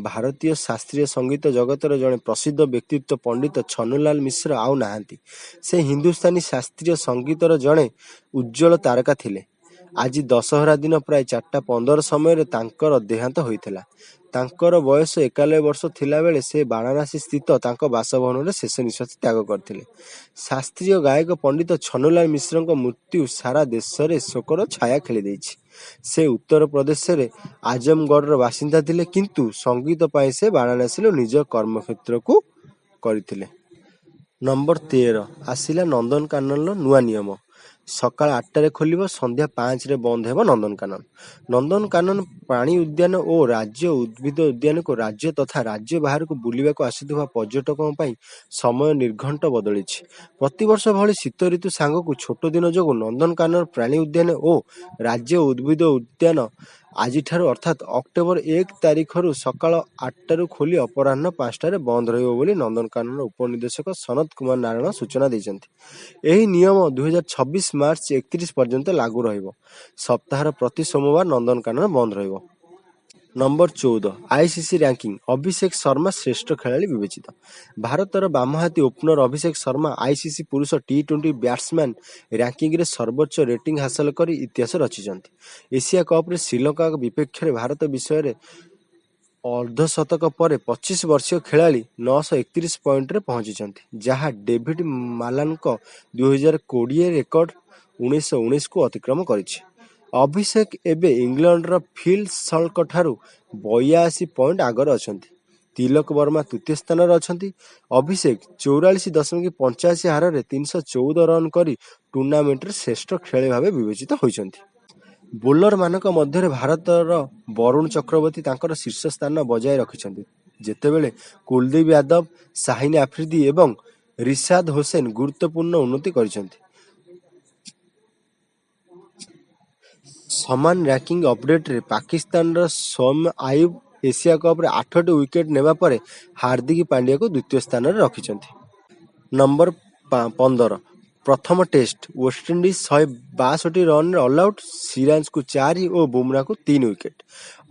ଭାରତୀୟ ଶାସ୍ତ୍ରୀୟ ସଙ୍ଗୀତ ଜଗତର ଜଣେ ପ୍ରସିଦ୍ଧ ବ୍ୟକ୍ତିତ୍ୱ ପଣ୍ଡିତ ଛନ୍ନୁଲାଲ ମିଶ୍ର ଆଉ ନାହାନ୍ତି। ସେ ହିନ୍ଦୁସ୍ତାନୀ ଶାସ୍ତ୍ରୀୟ ସଙ୍ଗୀତର ଜଣେ ଉଜ୍ଜ୍ୱଳ ତାରକା ଥିଲେ। ଆଜି ଦଶହରା ଦିନ ପ୍ରାୟ 4:15 ସମୟରେ ତାଙ୍କର ଦେହାନ୍ତ ହୋଇଥିଲା। ତାଙ୍କର ବୟସ 91 ବର୍ଷ ଥିଲା ବେଳେ ସେ ବାରାଣସୀ ସ୍ଥିତ ତାଙ୍କ ବାସଭବନରେ ଶେଷ ନିଶ୍ୱାସ ତ୍ୟାଗ କରିଥିଲେ। ଶାସ୍ତ୍ରୀୟ ଗାୟକ ପଣ୍ଡିତ ଛନ୍ନୁଲାଲ ମିଶ୍ରଙ୍କ ମୃତ୍ୟୁ ସାରା ଦେଶରେ ଶୋକର ଛାୟା ଖେଳିଦେଇଛି। ସେ ଉତ୍ତରପ୍ରଦେଶର ଆଜମଗଡ଼ର ବାସିନ୍ଦା ଥିଲେ, କିନ୍ତୁ ସଙ୍ଗୀତ ପାଇଁ ସେ ବାରାଣସୀକୁ ନିଜ କର୍ମକ୍ଷେତ୍ରକୁ କରିଥିଲେ। ନମ୍ବର 13 ଆସିଲା ନନ୍ଦନକାନନର ନୂଆ ନିୟମ। ସକାଳ 8ଟାରେ ଖୋଲିବ, ସନ୍ଧ୍ୟା 5ରେ ବନ୍ଦ ହେବ ନନ୍ଦନକାନନ। ନନ୍ଦନକାନନ ପ୍ରାଣୀ ଉଦ୍ୟାନ ଓ ରାଜ୍ୟ ଉଦ୍ଭିଦ ଉଦ୍ୟାନକୁ ରାଜ୍ୟ ତଥା ରାଜ୍ୟ ବାହାରକୁ ବୁଲିବାକୁ ଆସୁଥିବା ପର୍ଯ୍ୟଟକଙ୍କ ପାଇଁ ସମୟ ନିର୍ଘଣ୍ଟ ବଦଳିଛି। ପ୍ରତିବର୍ଷ ଭଳି ଶୀତ ଋତୁ ସାଙ୍ଗକୁ ଛୋଟ ଦିନ ଯୋଗୁଁ ନନ୍ଦନକାନନ ପ୍ରାଣୀ ଉଦ୍ୟାନ ଓ ରାଜ୍ୟ ଉଦ୍ଭିଦ ଉଦ୍ୟାନ ଆଜିଠାରୁ ଅର୍ଥାତ୍ ଅକ୍ଟୋବର 1 ତାରିଖରୁ ସକାଳ 8ଟାରୁ ଖୋଲି ଅପରାହ୍ନ 5ଟାରେ ବନ୍ଦ ରହିବ ବୋଲି ନନ୍ଦନକାନନର ଉପନିର୍ଦ୍ଦେଶକ ସନତ କୁମାର ନାରାୟଣ ସୂଚନା ଦେଇଛନ୍ତି। ଏହି ନିୟମ 2026 ମାର୍ଚ୍ଚ 31 ପର୍ଯ୍ୟନ୍ତ ଲାଗୁ ରହିବ। ସପ୍ତାହର ପ୍ରତି ସୋମବାର ନନ୍ଦନକାନନ ବନ୍ଦ ରହିବ। ନମ୍ବର 14 ଆଇସିସି ରାଙ୍କିଙ୍ଗ, ଅଭିଷେକ ଶର୍ମା ଶ୍ରେଷ୍ଠ ଖେଳାଳି ବିବେଚିତ। ଭାରତର ବାମହାତୀ ଓପନର ଅଭିଷେକ ଶର୍ମା ଆଇସିସି ପୁରୁଷ ଟି-20 ବ୍ୟାଟ୍ସମ୍ୟାନ ରାଙ୍କିଙ୍ଗରେ ସର୍ବୋଚ୍ଚ ରେଟିଂ ହାସଲ କରି ଇତିହାସ ରଚିଛନ୍ତି। ଏସିଆ କପରେ ଶ୍ରୀଲଙ୍କା ବିପକ୍ଷରେ ଭାରତ ବିଜୟରେ ଅର୍ଦ୍ଧଶତକ ପରେ 25 ବର୍ଷୀୟ ଖେଳାଳି 931 ପଏଣ୍ଟରେ ପହଞ୍ଚିଛନ୍ତି, ଯାହା ଡେଭିଡ ମାଲାନଙ୍କ 2020 ରେକର୍ଡ 1919କୁ ଅତିକ୍ରମ କରିଛି। ଅଭିଷେକ ଏବେ ଇଂଲଣ୍ଡର ଫିଲ୍ ସଲ୍ଟଙ୍କଠାରୁ 82 ପଏଣ୍ଟ ଆଗରେ ଅଛନ୍ତି। ତିଲକ ବର୍ମା ତୃତୀୟ ସ୍ଥାନରେ ଅଛନ୍ତି। ଅଭିଷେକ 44.85 ହାରରେ 314 ରନ୍ କରି ଟୁର୍ଣ୍ଣାମେଣ୍ଟରେ ଶ୍ରେଷ୍ଠ ଖେଳାଳି ଭାବେ ବିବେଚିତ ହୋଇଛନ୍ତି। ବୋଲରମାନଙ୍କ ମଧ୍ୟରେ ଭାରତର ବରୁଣ ଚକ୍ରବର୍ତ୍ତୀ ତାଙ୍କର ଶୀର୍ଷ ସ୍ଥାନ ବଜାୟ ରଖିଛନ୍ତି, ଯେତେବେଳେ କୁଲଦୀପ ଯାଦବ, ଶାହିନ ଆଫ୍ରିଦି ଏବଂ ରିଶାଦ ହୋସେନ ଗୁରୁତ୍ୱପୂର୍ଣ୍ଣ ଉନ୍ନତି କରିଛନ୍ତି। ସମାନ ରାଙ୍କିଙ୍ଗ ଅପଡେଟରେ ପାକିସ୍ତାନର ସୈମ ଆୟୁବ ଏସିଆ କପରେ ଆଠଟି ୱିକେଟ ନେବା ପରେ ହାର୍ଦ୍ଦିକ ପାଣ୍ଡ୍ୟାଙ୍କୁ ଦ୍ୱିତୀୟ ସ୍ଥାନରେ ରଖିଛନ୍ତି। ନମ୍ବର 15 ପ୍ରଥମ ଟେଷ୍ଟ, ୱେଷ୍ଟଇଣ୍ଡିଜ୍ 162 ରନରେ ଅଲଆଉଟ, ସିରାଜଙ୍କୁ 4 ଓ ବୁମରାଙ୍କୁ 3 ୱିକେଟ।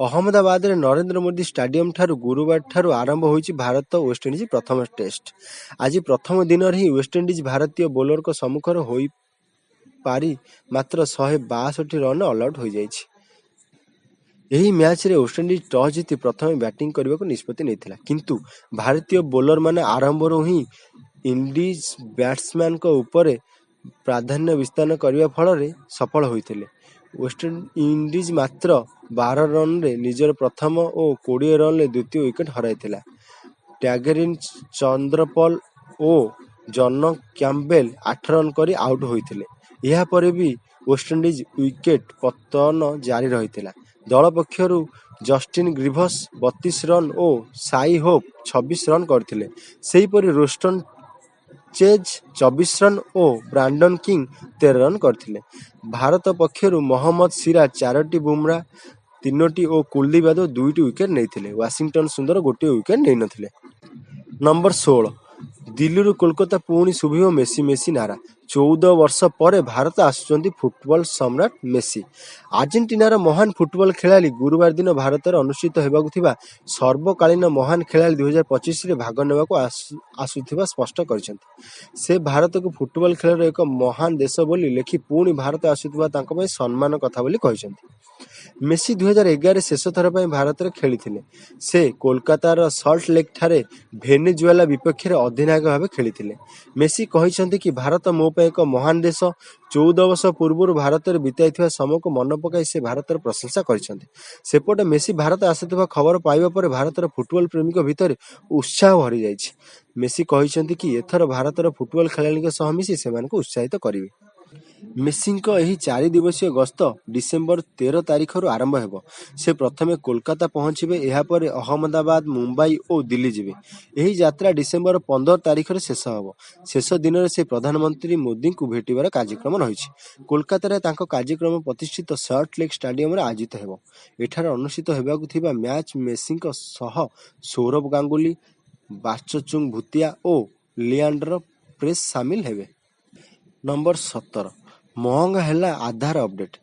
ଅହମ୍ମଦାବାଦର ନରେନ୍ଦ୍ର ମୋଦୀ ଷ୍ଟାଡିୟମଠାରୁ ଗୁରୁବାରଠାରୁ ଆରମ୍ଭ ହୋଇଛି ଭାରତ-ୱେଷ୍ଟଇଣ୍ଡିଜ୍ ପ୍ରଥମ ଟେଷ୍ଟ। ଆଜି ପ୍ରଥମ ଦିନରେ ହିଁ ୱେଷ୍ଟଇଣ୍ଡିଜ୍ ଭାରତୀୟ ବୋଲରଙ୍କ ସମ୍ମୁଖରେ ହୋଇପାରି ମାତ୍ର 162 ରନରେ ଅଲଆଉଟ ହୋଇଯାଇଛି। ଏହି ମ୍ୟାଚରେ ୱେଷ୍ଟଇଣ୍ଡିଜ୍ ଟସ୍ ଜିତି ପ୍ରଥମେ ବ୍ୟାଟିଂ କରିବାକୁ ନିଷ୍ପତ୍ତି ନେଇଥିଲା। କିନ୍ତୁ ଭାରତୀୟ ବୋଲରମାନେ ଆରମ୍ଭରୁ ହିଁ ଇଣ୍ଡିଜ୍ ବ୍ୟାଟ୍ସମ୍ୟାନଙ୍କ ଉପରେ ପ୍ରାଧାନ୍ୟ ବିସ୍ତାର କରିବା ଫଳରେ ସଫଳ ହୋଇଥିଲେ। ୱେଷ୍ଟଇଣ୍ଡିଜ୍ ମାତ୍ର 12 ରନରେ ନିଜର ପ୍ରଥମ ଓ 20 ରନରେ ଦ୍ୱିତୀୟ ୱିକେଟ ହରାଇଥିଲା। ଟ୍ୟାଗରିନ ଚନ୍ଦ୍ରପଲ ଓ ଜନ କ୍ୟାମ୍ପବେଲ 8 ରନ୍ କରି ଆଉଟ ହୋଇଥିଲେ। ଏହା ପରେ ବି ୱେଷ୍ଟଇଣ୍ଡିଜ୍ ୱିକେଟ ପତନ ଜାରି ରହିଥିଲା। ଦଳ ପକ୍ଷରୁ ଜଷ୍ଟିନ ଗ୍ରୀଭସ 32 ରନ୍ ଓ ସାଇ ହୋପ 26 ରନ୍ କରିଥିଲେ। ସେହିପରି ରୋଷ୍ଟନ ଚେଜ 24 ରନ୍ ଓ ବ୍ରାଣ୍ଡନ କିଙ୍ଗ 13 ରନ୍ କରିଥିଲେ। ଭାରତ ପକ୍ଷରୁ ମହମ୍ମଦ ସିରାଜ 4ଟି, ବୁମରା ତିନୋଟି ଓ କୁଲଦୀପ ଯାଦବ 2ଟି ୱିକେଟ୍ ନେଇଥିଲେ। ୱାଶିଂଟନ ସୁନ୍ଦର ଗୋଟିଏ ୱିକେଟ୍ ନେଇନଥିଲେ। ନମ୍ବର 16, ଦିଲ୍ଲୀରୁ କୋଲକାତା ପୁଣି ଶୁଭିବ ମେସି ମେସି ନାରା। 14 ବର୍ଷ ପରେ ଭାରତ ଆସୁଛନ୍ତି ଫୁଟବଲ ସମ୍ରାଟ ମେସି। ଆର୍ଜେଣ୍ଟିନାର ମହାନ ଫୁଟବଲ ଖେଳାଳି ଗୁରୁବାର ଦିନ ଭାରତରେ ଅନୁଷ୍ଠିତ ହେବାକୁ ଥିବା ସର୍ବକାଳୀନ ମହାନ ଖେଳାଳି 2025ରେ ଭାଗ ନେବାକୁ ଆସୁଥିବା ସ୍ପଷ୍ଟ କରିଛନ୍ତି। ସେ ଭାରତକୁ ଫୁଟବଲ ଖେଳର ଏକ ମହାନ ଦେଶ ବୋଲି ଲେଖି ପୁଣି ଭାରତ ଆସୁଥିବା ତାଙ୍କ ପାଇଁ ସମ୍ମାନର କଥା ବୋଲି କହିଛନ୍ତି। ମେସି 2011ରେ ଶେଷ ଥର ପାଇଁ ଭାରତରେ ଖେଳିଥିଲେ। ସେ କୋଲକାତାର ସଲ୍ଟ ଲେକ୍ ଠାରେ ଭେନେଜୁଏଲା ବିପକ୍ଷରେ ଅଧିନାୟକ ଭାବେ ଖେଳିଥିଲେ। ମେସି କହିଛନ୍ତି କି ଭାରତ ମୋ ପାଇଁ ଏକ ମହାନ ଦେଶ। 14 ବର୍ଷ ପୂର୍ବରୁ ଭାରତରେ ବିତାଇଥିବା ସମୟକୁ ମନେ ପକାଇ ସେ ଭାରତର ପ୍ରଶଂସା କରିଛନ୍ତି। ସେପଟେ ମେସି ଭାରତ ଆସୁଥିବା ଖବର ପାଇବା ପରେ ଭାରତର ଫୁଟବଲ ପ୍ରେମୀଙ୍କ ଭିତରେ ଉତ୍ସାହ ଭରିଯାଇଛି। ମେସି କହିଛନ୍ତି କି ଏଥର ଭାରତର ଫୁଟବଲ ଖେଳାଳିଙ୍କ ସହ ମିଶି ସେମାନଙ୍କୁ ଉତ୍ସାହିତ କରିବି। ମେସିଙ୍କ ଏହି 4 ଦିବସୀୟ ଗସ୍ତ ଡିସେମ୍ବର 13 ତାରିଖରୁ ଆରମ୍ଭ ହେବ। ସେ ପ୍ରଥମେ କୋଲକାତା ପହଞ୍ଚିବେ। ଏହାପରେ ଅହମ୍ମଦାବାଦ, ମୁମ୍ବାଇ ଓ ଦିଲ୍ଲୀ ଯିବେ। ଏହି ଯାତ୍ରା ଡିସେମ୍ବର 15 ତାରିଖରେ ଶେଷ ହେବ। ଶେଷ ଦିନରେ ସେ ପ୍ରଧାନମନ୍ତ୍ରୀ ମୋଦିଙ୍କୁ ଭେଟିବାର କାର୍ଯ୍ୟକ୍ରମ ରହିଛି। କୋଲକାତାରେ ତାଙ୍କ କାର୍ଯ୍ୟକ୍ରମ ପ୍ରତିଷ୍ଠିତ ସଲ୍ଟ ଲେକ୍ ଷ୍ଟାଡିୟମରେ ଆୟୋଜିତ ହେବ। ଏଠାରେ ଅନୁଷ୍ଠିତ ହେବାକୁ ଥିବା ମ୍ୟାଚ୍ ମେସିଙ୍କ ସହ ସୌରଭ ଗାଙ୍ଗୁଲି, ବାଚଚୁଙ୍ଗ ଭୁତିଆ ଓ ଲିଆଣ୍ଡର ପେସ୍ ସାମିଲ ହେବେ। ନମ୍ବର 17, ମହଙ୍ଗା ହେଲା ଆଧାର ଅପଡେଟ୍।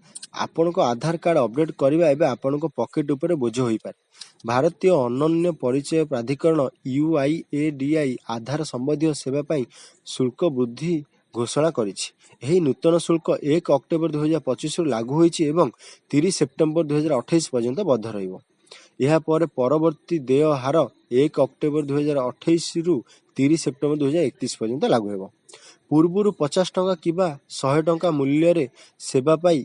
ଆପଣଙ୍କ ଆଧାର କାର୍ଡ ଅପଡେଟ୍ କରିବା ଏବେ ଆପଣଙ୍କ ପକେଟ ଉପରେ ବୋଝ ହୋଇପାରେ। ଭାରତୀୟ ଅନନ୍ୟ ପରିଚୟ ପ୍ରାଧିକରଣ ୟୁଆଇଏଡିଆଇ ଆଧାର ସମ୍ବନ୍ଧୀୟ ସେବା ପାଇଁ ଶୁଳ୍କ ବୃଦ୍ଧି ଘୋଷଣା କରିଛି। ଏହି ନୂତନ ଶୁଳ୍କ 1 ଅକ୍ଟୋବର 2025ରୁ ଲାଗୁ ହୋଇଛି ଏବଂ 30 ସେପ୍ଟେମ୍ବର 2028 ପର୍ଯ୍ୟନ୍ତ ବୈଧ ରହିବ। ଏହାପରେ ପରବର୍ତ୍ତୀ ଦେୟ ହାର 1 ଅକ୍ଟୋବର 2028ରୁ 30 ସେପ୍ଟେମ୍ବର 2031 ପର୍ଯ୍ୟନ୍ତ ଲାଗୁ ହେବ। ପୂର୍ବରୁ 50 ଟଙ୍କା କିମ୍ବା 100 ଟଙ୍କା ମୂଲ୍ୟରେ ସେବା ପାଇଁ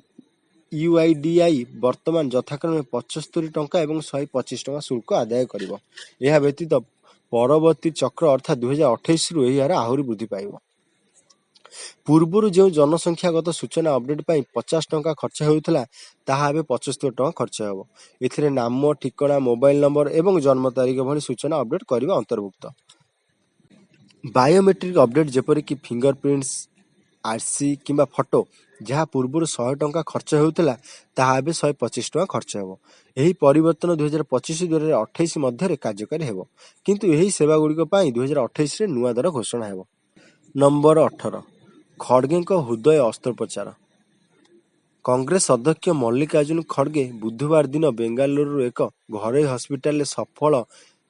ୟୁଆଇଡିଆଇ ବର୍ତ୍ତମାନ ଯଥାକ୍ରମେ 75 ଟଙ୍କା ଏବଂ 125 ଟଙ୍କା ଶୁଳ୍କ ଆଦାୟ କରିବ। ଏହା ବ୍ୟତୀତ ପରବର୍ତ୍ତୀ ଚକ୍ର ଅର୍ଥାତ୍ 2028ରୁ ଏହି ହାର ଆହୁରି ବୃଦ୍ଧି ପାଇବ। ପୂର୍ବରୁ ଯେଉଁ ଜନସଂଖ୍ୟାଗତ ସୂଚନା ଅପଡେଟ୍ ପାଇଁ 50 ଟଙ୍କା ଖର୍ଚ୍ଚ ହେଉଥିଲା, ତାହା ଏବେ 75 ଟଙ୍କା ଖର୍ଚ୍ଚ ହେବ। ଏଥିରେ ନାମ, ଠିକଣା, ମୋବାଇଲ ନମ୍ବର ଏବଂ ଜନ୍ମ ତାରିଖ ଭଳି ସୂଚନା ଅପଡେଟ୍ କରିବା ଅନ୍ତର୍ଭୁକ୍ତ। ବାୟୋମେଟ୍ରିକ୍ ଅପଡେଟ୍ ଯେପରିକି ଫିଙ୍ଗର ପ୍ରିଣ୍ଟସ୍, ଆର୍ସି କିମ୍ବା ଫଟୋ, ଯାହା ପୂର୍ବରୁ 100 ଟଙ୍କା ଖର୍ଚ୍ଚ ହେଉଥିଲା, ତାହା ଏବେ 125 ଟଙ୍କା ଖର୍ଚ୍ଚ ହେବ। ଏହି ପରିବର୍ତ୍ତନ 2025 2028 ମଧ୍ୟରେ କାର୍ଯ୍ୟକାରୀ ହେବ, କିନ୍ତୁ ଏହି ସେବାଗୁଡ଼ିକ ପାଇଁ 2028ରେ ନୂଆ ଦର ଘୋଷଣା ହେବ। ନମ୍ବର 18, ଖଡ଼ଗେଙ୍କ ହୃଦୟ ଅସ୍ତ୍ରୋପଚାର। କଂଗ୍ରେସ ଅଧ୍ୟକ୍ଷ ମଲ୍ଲିକାର୍ଜୁନ ଖଡ଼ଗେ ବୁଧବାର ଦିନ ବେଙ୍ଗାଲୁରୁର ଏକ ଘରୋଇ ହସ୍ପିଟାଲରେ ସଫଳ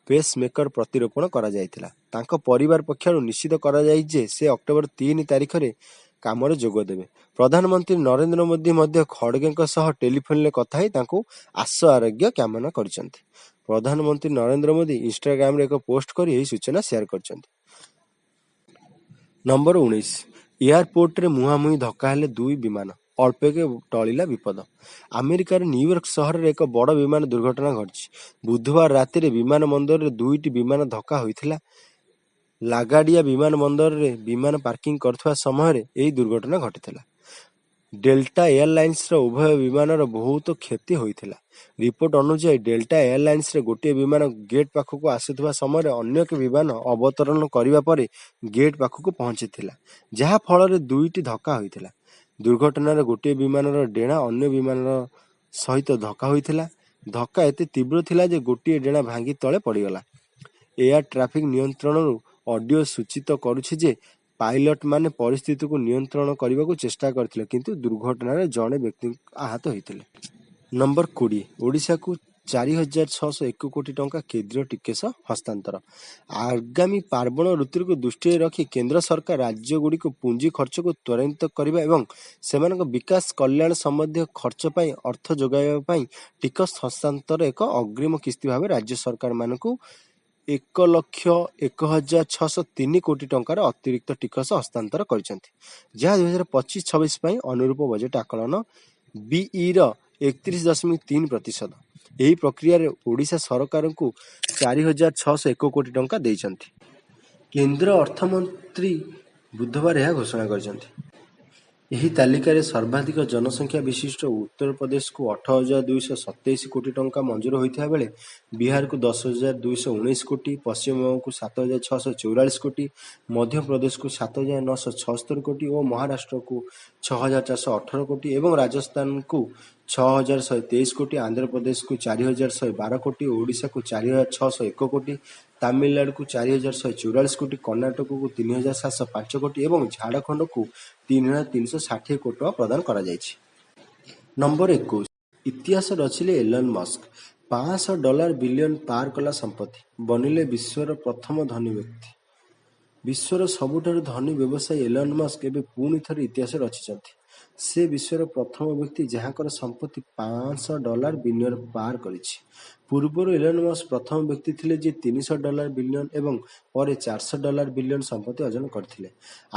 ପେସ୍ ମେକର ପ୍ରତିରୋପଣ କରାଯାଇଥିଲା। ତାଙ୍କ ପରିବାର ପକ୍ଷରୁ ନିଶ୍ଚିତ କରାଯାଇଛି ଯେ ସେ ଅକ୍ଟୋବର 3 ତାରିଖରେ କାମରେ ଯୋଗ ଦେବେ। ପ୍ରଧାନମନ୍ତ୍ରୀ ନରେନ୍ଦ୍ର ମୋଦି ମଧ୍ୟ ଖଡ଼ଗେଙ୍କ ସହ ଟେଲିଫୋନରେ କଥା ହୋଇ ତାଙ୍କୁ ଆଶୁ ଆରୋଗ୍ୟ କାମନା କରିଛନ୍ତି। ପ୍ରଧାନମନ୍ତ୍ରୀ ନରେନ୍ଦ୍ର ମୋଦି ଇନଷ୍ଟାଗ୍ରାମରେ ଏକ ପୋଷ୍ଟ କରି ଏହି ସୂଚନା ସେୟାର କରିଛନ୍ତି। ନମ୍ବର 19, ଏୟାରପୋର୍ଟରେ ମୁହାଁମୁହିଁ ଧକ୍କା ହେଲେ ଦୁଇ ବିମାନ, ଅଳ୍ପକେ ଟଳିଲା ବିପଦ। ଆମେରିକାର ନ୍ୟୁୟର୍କ ସହରରେ ଏକ ବଡ଼ ବିମାନ ଦୁର୍ଘଟଣା ଘଟିଛି। ବୁଧବାର ରାତିରେ ବିମାନ ବନ୍ଦରରେ ଦୁଇଟି ବିମାନ ଧକ୍କା ହୋଇଥିଲା। ଲାଗାର୍ଡିଆ ବିମାନ ବନ୍ଦରରେ ବିମାନ ପାର୍କିଂ କରୁଥିବା ସମୟରେ ଏହି ଦୁର୍ଘଟଣା ଘଟିଥିଲା। ଡେଲ୍ଟା ଏୟାରଲାଇନ୍ସର ଉଭୟ ବିମାନର ବହୁତ କ୍ଷତି ହୋଇଥିଲା। ରିପୋର୍ଟ ଅନୁଯାୟୀ, ଡେଲ୍ଟା ଏୟାରଲାଇନ୍ସର ଗୋଟିଏ ବିମାନ ଗେଟ୍ ପାଖକୁ ଆସୁଥିବା ସମୟରେ ଅନ୍ୟ ଏକ ବିମାନ ଅବତରଣ କରିବା ପରେ ଗେଟ୍ ପାଖକୁ ପହଞ୍ଚିଥିଲା, ଯାହା ଫଳରେ ଦୁଇଟି ଧକ୍କା ହୋଇଥିଲା। ଦୁର୍ଘଟଣାରେ ଗୋଟିଏ ବିମାନର ଡେଣା ଅନ୍ୟ ବିମାନର ସହିତ ଧକ୍କା ହୋଇଥିଲା। ଧକ୍କା ଏତେ ତୀବ୍ର ଥିଲା ଯେ ଗୋଟିଏ ଡେଣା ଭାଙ୍ଗି ତଳେ ପଡ଼ିଗଲା। ଏୟାର ଟ୍ରାଫିକ୍ ନିୟନ୍ତ୍ରଣରୁ ଅଡିଓ ସୂଚିତ କରୁଛି ଯେ ପାଇଲଟମାନେ ପରିସ୍ଥିତିକୁ ନିୟନ୍ତ୍ରଣ କରିବାକୁ ଚେଷ୍ଟା କରିଥିଲେ, କିନ୍ତୁ ଦୁର୍ଘଟଣାରେ ଜଣେ ବ୍ୟକ୍ତି ଆହତ ହୋଇଥିଲେ। ନମ୍ବର 20, ଓଡ଼ିଶାକୁ 4601 କୋଟି ଟଙ୍କା କେନ୍ଦ୍ରୀୟ ଟିକସ ହସ୍ତାନ୍ତର। ଆଗାମୀ ପାର୍ବଣ ଋତୁକୁ ଦୃଷ୍ଟିରେ ରଖି କେନ୍ଦ୍ର ସରକାର ରାଜ୍ୟଗୁଡ଼ିକୁ ପୁଞ୍ଜି ଖର୍ଚ୍ଚକୁ ତ୍ୱରାନ୍ୱିତ କରିବା ଏବଂ ସେମାନଙ୍କ ବିକାଶ କଲ୍ୟାଣ ସମ୍ବନ୍ଧୀୟ ଖର୍ଚ୍ଚ ପାଇଁ ଅର୍ଥ ଯୋଗାଇବା ପାଇଁ ଟିକସ ହସ୍ତାନ୍ତର ଏକ ଅଗ୍ରିମ କିସ୍ତି ଭାବେ ରାଜ୍ୟ ସରକାରମାନଙ୍କୁ 1,01,603 କୋଟି ଟଙ୍କାର ଅତିରିକ୍ତ ଟିକସ ହସ୍ତାନ୍ତର କରିଛନ୍ତି, ଯାହା 2025-26 ପାଇଁ ଅନୁରୂପ ବଜେଟ୍ ଆକଳନ ବିଇର 31.3%। ଏହି ପ୍ରକ୍ରିୟାରେ ଓଡ଼ିଶା ସରକାରଙ୍କୁ 4601 କୋଟି ଟଙ୍କା ଦେଇଛନ୍ତି। କେନ୍ଦ୍ର ଅର୍ଥମନ୍ତ୍ରୀ ବୁଧବାର ଏହା ଘୋଷଣା କରିଛନ୍ତି। ଏହି ତାଲିକାରେ ସର୍ବାଧିକ ଜନସଂଖ୍ୟା ବିଶିଷ୍ଟ ଉତ୍ତରପ୍ରଦେଶକୁ 8227 କୋଟି ଟଙ୍କା ମଞ୍ଜୁର ହୋଇଥିବା ବେଳେ ବିହାରକୁ 10,219 କୋଟି, ପଶ୍ଚିମବଙ୍ଗକୁ 7644 କୋଟି, ମଧ୍ୟପ୍ରଦେଶକୁ 7976 କୋଟି ଓ ମହାରାଷ୍ଟ୍ରକୁ 6418 କୋଟି ଏବଂ ରାଜସ୍ଥାନକୁ 6123 କୋଟି, ଆନ୍ଧ୍ରପ୍ରଦେଶକୁ 4112 କୋଟି, ଓଡ଼ିଶାକୁ 4601 କୋଟି, ତାମିଲନାଡୁକୁ 4144 କୋଟି, କର୍ଣ୍ଣାଟକକୁ 3705 କୋଟି ଏବଂ ଝାଡ଼ଖଣ୍ଡକୁ 3360 କୋଟି ଟଙ୍କା ପ୍ରଦାନ କରାଯାଇଛି। ନମ୍ବର 21, ଇତିହାସ ରଚିଲେ ଏଲନ୍ ମସ୍କ। 500 ଡଲାର ବିଲିୟନ ପାର କଲା ସମ୍ପତ୍ତି, ବନିଲେ ବିଶ୍ୱର ପ୍ରଥମ ଧନୀ ବ୍ୟକ୍ତି। ବିଶ୍ୱର ସବୁଠାରୁ ଧନୀ ବ୍ୟବସାୟୀ ଏଲନ୍ ମସ୍କ ଏବେ ପୁଣି ଥରେ ଇତିହାସ ରଚିଛନ୍ତି। ସେ ବିଶ୍ୱର ପ୍ରଥମ ବ୍ୟକ୍ତି ଯାହାଙ୍କର ସମ୍ପତ୍ତି 500 ଡଲାର ବିଲିୟନ ପାର କରିଛି। ପୂର୍ବରୁ ଏଲନ୍ ମସ୍କ ପ୍ରଥମ ବ୍ୟକ୍ତି ଥିଲେ ଯିଏ 300 ଡଲାର ବିଲିୟନ ଏବଂ ପରେ 400 ଡଲାର ବିଲିୟନ ସମ୍ପତ୍ତି ଅର୍ଜନ କରିଥିଲେ।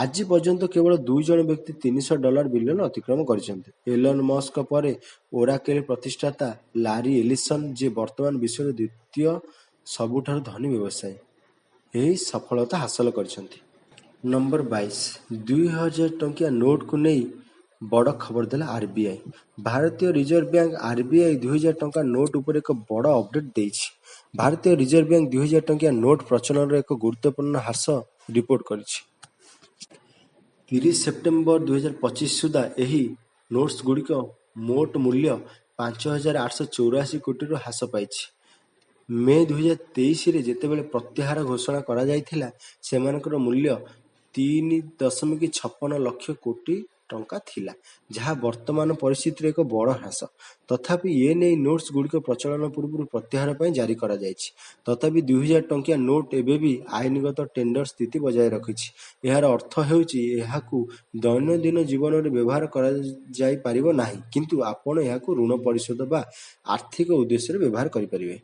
ଆଜି ପର୍ଯ୍ୟନ୍ତ କେବଳ ଦୁଇ ଜଣ ବ୍ୟକ୍ତି 300 ଡଲାର ବିଲିୟନ ଅତିକ୍ରମ କରିଛନ୍ତି। ଏଲନ୍ ମସ୍କଙ୍କ ପରେ ଓରାକେଲ ପ୍ରତିଷ୍ଠାତା ଲାରି ଏଲିସନ୍, ଯିଏ ବର୍ତ୍ତମାନ ବିଶ୍ୱର ଦ୍ୱିତୀୟ ସବୁଠାରୁ ଧନୀ ବ୍ୟବସାୟୀ, ଏହି ସଫଳତା ହାସଲ କରିଛନ୍ତି। ନମ୍ବର 22, 2000 ଟଙ୍କିଆ ନୋଟକୁ ନେଇ ବଡ଼ ଖବର ଦେଲା ଆରବିଆଇ। ଭାରତୀୟ ରିଜର୍ଭ ବ୍ୟାଙ୍କ ଆରବିଆଇ 2000 ଟଙ୍କା ନୋଟ ଉପରେ ଏକ ବଡ଼ ଅପଡେଟ୍ ଦେଇଛି। ଭାରତୀୟ ରିଜର୍ଭ ବ୍ୟାଙ୍କ 2000 ଟଙ୍କିଆ ନୋଟ ପ୍ରଚଳନର ଏକ ଗୁରୁତ୍ୱପୂର୍ଣ୍ଣ ହ୍ରାସ ରିପୋର୍ଟ କରିଛି। 30 ସେପ୍ଟେମ୍ବର 2025 ସୁଦ୍ଧା ଏହି ନୋଟ୍ସଗୁଡ଼ିକ ମୋଟ ମୂଲ୍ୟ 5884 କୋଟିରୁ ହ୍ରାସ ପାଇଛି। ମେ 2023ରେ ଯେତେବେଳେ ପ୍ରତ୍ୟାହାର ଘୋଷଣା କରାଯାଇଥିଲା, ସେମାନଙ୍କର ମୂଲ୍ୟ 3.56 ଲକ୍ଷ କୋଟି ଟଙ୍କା ଥିଲା, ଯାହା ବର୍ତ୍ତମାନ ପରିସ୍ଥିତିରେ ଏକ ବଡ଼ ହ୍ରାସ। ତଥାପି ଏନେଇ ନୋଟ୍ସଗୁଡ଼ିକ ପ୍ରଚଳନ ପୂର୍ବରୁ ପ୍ରତ୍ୟାହାର ପାଇଁ ଜାରି କରାଯାଇଛି। ତଥାପି 2000 ଟଙ୍କିଆ ନୋଟ୍ ଏବେ ବି ଆଇନଗତ ଟେଣ୍ଡର ସ୍ଥିତି ବଜାୟ ରଖିଛି। ଏହାର ଅର୍ଥ ହେଉଛି ଏହାକୁ ଦୈନନ୍ଦିନ ଜୀବନରେ ବ୍ୟବହାର କରାଯାଇପାରିବ ନାହିଁ, କିନ୍ତୁ ଆପଣ ଏହାକୁ ଋଣ ପରିଶୋଧ ବା ଆର୍ଥିକ ଉଦ୍ଦେଶ୍ୟରେ ବ୍ୟବହାର କରିପାରିବେ।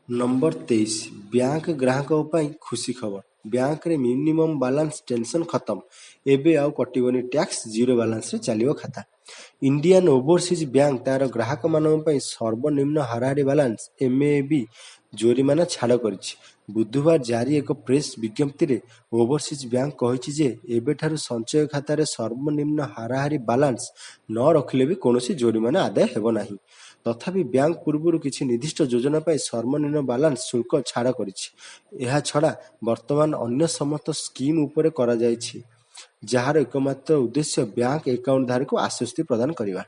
ନମ୍ବର 23, ବ୍ୟାଙ୍କ ଗ୍ରାହକଙ୍କ ପାଇଁ ଖୁସି ଖବର। ବ୍ୟାଙ୍କରେ ମିନିମମ୍ ବାଲାନ୍ସ ଟେନସନ୍ ଖତମ। ଏବେ ଆଉ କଟିବନି ଟ୍ୟାକ୍ସ, ଜିରୋ ବାଲାନ୍ସରେ ଚାଲିବ ଖାତା। ଇଣ୍ଡିଆନ୍ ଓଭରସିଜ୍ ବ୍ୟାଙ୍କ ତାର ଗ୍ରାହକମାନଙ୍କ ପାଇଁ ସର୍ବନିମ୍ନ ହାରାହାରି ବାଲାନ୍ସ ଏମ୍ଓବି ଜୋରିମାନା ଛାଡ଼ କରିଛି। ବୁଧବାର ଜାରି ଏକ ପ୍ରେସ୍ ବିଜ୍ଞପ୍ତିରେ ଓଭରସିଜ୍ ବ୍ୟାଙ୍କ କହିଛି ଯେ ଏବେଠାରୁ ସଞ୍ଚୟ ଖାତାରେ ସର୍ବନିମ୍ନ ହାରାହାରି ବାଲାନ୍ସ ନ ରଖିଲେ ବି କୌଣସି ଜୋରିମାନା ଆଦାୟ ହେବ ନାହିଁ। ତଥାପି ବ୍ୟାଙ୍କ ପୂର୍ବରୁ କିଛି ନିର୍ଦ୍ଦିଷ୍ଟ ଯୋଜନା ପାଇଁ ସର୍ବନିମ୍ନ ବାଲାନ୍ସ ଶୁଳ୍କ ଛାଡ଼ କରିଛି। ଏହାଛଡ଼ା ବର୍ତ୍ତମାନ ଅନ୍ୟ ସମସ୍ତ ସ୍କିମ୍ ଉପରେ କରାଯାଇଛି, ଯାହାର ଏକମାତ୍ର ଉଦ୍ଦେଶ୍ୟ ବ୍ୟାଙ୍କ ଆକାଉଣ୍ଟଧାରୀଙ୍କୁ ଆଶ୍ୱସ୍ତି ପ୍ରଦାନ କରିବା।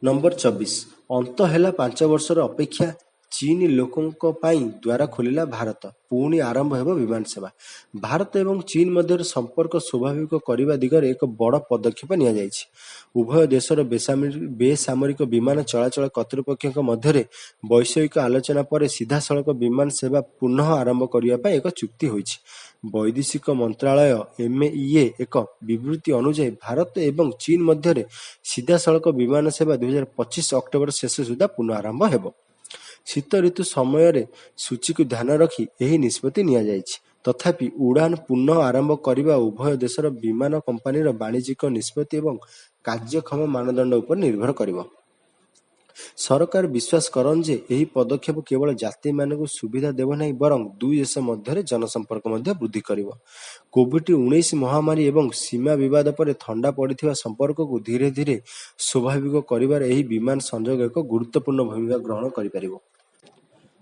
ନମ୍ବର 24, ଅନ୍ତ ହେଲା 5 ବର୍ଷର ଅପେକ୍ଷା। ଚୀନ ଲୋକଙ୍କ ପାଇଁ ଦ୍ୱାର ଖୋଲିଲା ଭାରତ, ପୁଣି ଆରମ୍ଭ ହେବ ବିମାନ ସେବା। ଭାରତ ଏବଂ ଚୀନ ମଧ୍ୟରେ ସମ୍ପର୍କ ସ୍ୱାଭାବିକ କରିବା ଦିଗରେ ଏକ ବଡ଼ ପଦକ୍ଷେପ ନିଆଯାଇଛି। ଉଭୟ ଦେଶର ବେସାମରିକ ବିମାନ ଚଳାଚଳ କର୍ତ୍ତୃପକ୍ଷଙ୍କ ମଧ୍ୟରେ ବୈଷୟିକ ଆଲୋଚନା ପରେ ସିଧାସଳଖ ବିମାନ ସେବା ପୁନଃ ଆରମ୍ଭ କରିବା ପାଇଁ ଏକ ଚୁକ୍ତି ହୋଇଛି। ବୈଦେଶିକ ମନ୍ତ୍ରାଳୟ ଏମ୍ଇଏ ଏକ ବିବୃତ୍ତି ଅନୁଯାୟୀ, ଭାରତ ଏବଂ ଚୀନ ମଧ୍ୟରେ ସିଧାସଳଖ ବିମାନ ସେବା 2025 ଅକ୍ଟୋବର ଶେଷ ସୁଦ୍ଧା ପୁନଃ ଆରମ୍ଭ ହେବ। ଶୀତ ଋତୁ ସମୟରେ ସୂଚୀକୁ ଧ୍ୟାନ ରଖି ଏହି ନିଷ୍ପତ୍ତି ନିଆଯାଇଛି। ତଥାପି ଉଡ଼ାଣ ପୁନଃ ଆରମ୍ଭ କରିବା ଉଭୟ ଦେଶର ବିମାନ କମ୍ପାନୀର ବାଣିଜ୍ୟିକ ନିଷ୍ପତ୍ତି ଏବଂ କାର୍ଯ୍ୟକ୍ଷମ ମାନଦଣ୍ଡ ଉପରେ ନିର୍ଭର କରିବ। ସରକାର ବିଶ୍ୱାସ କରନ୍ତି ଯେ ଏହି ପଦକ୍ଷେପ କେବଳ ଯାତ୍ରୀମାନଙ୍କୁ ସୁବିଧା ଦେବ ନାହିଁ, ବରଂ ଦୁଇ ଦେଶ ମଧ୍ୟରେ ଜନସମ୍ପର୍କ ମଧ୍ୟ ବୃଦ୍ଧି କରିବ। କୋଭିଡ-19 ମହାମାରୀ ଏବଂ ସୀମା ବିବାଦ ପରେ ଥଣ୍ଡା ପଡ଼ିଥିବା ସମ୍ପର୍କକୁ ଧୀରେ ଧୀରେ ସ୍ୱାଭାବିକ କରିବାରେ ଏହି ବିମାନ ସଂଯୋଗ ଏକ ଗୁରୁତ୍ୱପୂର୍ଣ୍ଣ ଭୂମିକା ଗ୍ରହଣ କରିପାରିବ।